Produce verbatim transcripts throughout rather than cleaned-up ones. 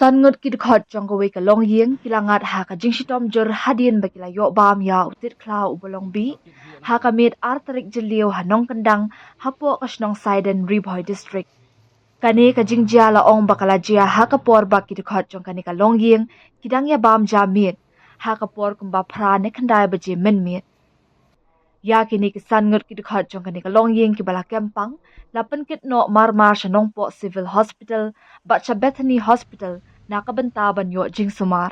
San ngut ki dkhot jong kawei ka longïing ki la ngat ha ka jingshitom jur hadien ba ki la ïoh bam ïa u tit khlaw uba long bih ha ka miet ar tarik Jylliew ha Nongkyndang hapoh ka shnong Saiden, Ri Bhoi District. Kane ka jingjia la ong ba ka la jia ha ka por ba ki dkhot jong kane ka longïing ki dang ïa bam ja miet ha ka por kumba phra ne khyndai baje mynmiet. Ïa kine ki san ngut ki dkhot jong kane ka longïing kiba la kem pang la pynkit noh marmar sha Nongpoh Civil Hospital bad sha Bethany Hospital na ka bynta ban ïoh jingsumar.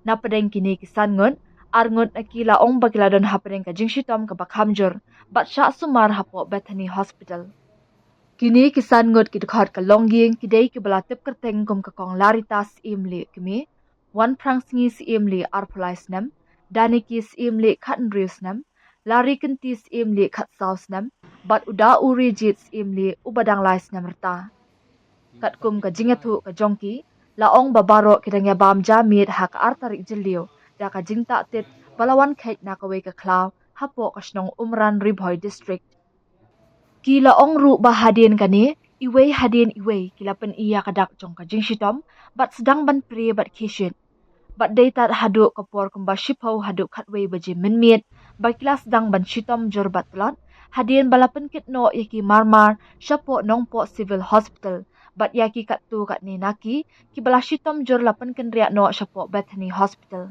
Na pdeng kine ki san ngut, ar ngut na ki la ong ba ki la don hapdeng ka jingshitom kaba kham jur bad shah sumar hapoh Bethany Hospital. Kine ki san ngut ki dkhot ka longïing ki dei kiba la tip kyrteng kum ka Kong Larita Syiemlieh kmie, Wanphrangsngi Syiemlieh arphew lai snem, Daniki Syiemlieh khathynriew snem, Larikynti Syiemlieh khatsaw snem bad u Daurijied Syiemlieh uba dang lai snem rta. Katkum ka jingïathuh ka jong ki, la ong ba baroh ki dang ïa bam ja miet ha ka ar tarik Jylliew da ka jingtah tit ba la wan kheit na kawei ka khlaw hapoh ka shnong Umran, Ri Bhoi District. Ki la ong ruh ba hadien kane, iwei hadien iwei ki la pyni ïa ka dak jong ka jingshitom bad sdang ban prie bad khie shit. Bad dei tad haduh ka por kumba shiphew haduh khatwei baje mynmiet ba ki la sdang ban shitom jur bad tlot hadien ba la pynkit noh ïa ki marmar shapoh Nongpoh Civil Hospital bad ïa ki katto katne na ki kiba la shitom jur la pynkynriah noh shapoh Bethany Hospital.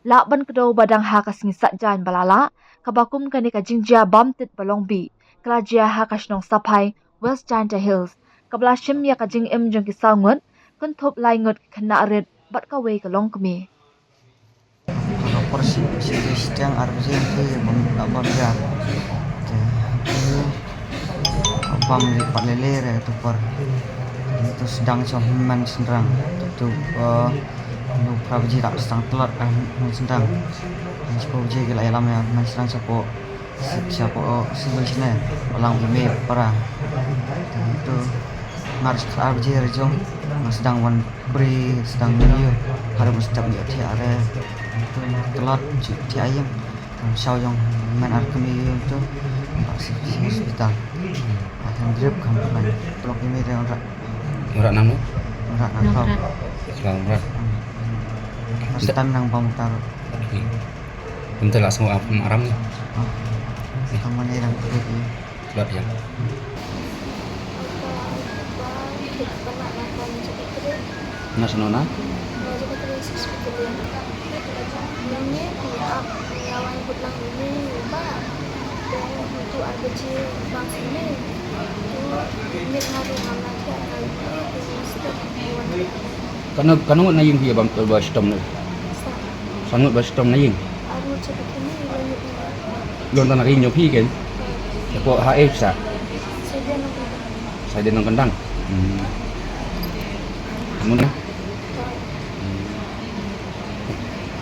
Lah ban kdew ba dang ha ka sngi Saitjaiñ ba la lah, kaba kum kane ka jingjia bam tit ba long bih ka la jia ha ka shnong Saphai, West Jaintia Hills, kaba la shim ïa ka jingim jong ki saw ngut, kynthup lai ngut ki khynnah rit bad kawei ka longkmie. Ka por shi, shi, shi tiang ar baje ki bam, bam ja. Te, bam li pat lele re tu por. Tu sdang sha hynmen shynrang. Tu, eh, tu phra baje dak sdang tlot ka hynmen shynrang. Shiphew baje ki la ïalam ïa hynmen shynrang shapoh, shapoh, eh, civil shane. Balang ïa me para. Tu ngar shi ar baje re jong. Nga sdang wan Bri sdang ïa, harum step ïa thiah re. Tlot ju thiah ïing. Kam shaw jong men ar kmie ïing tu. Ba si hospital. Akan drip kam plan. Tlok ïa me re rak. Rak nam no? Rak na kau. Rak rak. First time nang bam tar. Kum te la sngew ap aram ni. Kam mane dang klik ïa. Tlot ïa. Na sano na? Kano, kano ngut na ïing phi ba, ba shitom ne? San ngut ba shitom na ïing. Long tang na ka ïing jong phi ken. Ko ha eh sa. Sa de nang kendang. Hmm. Mun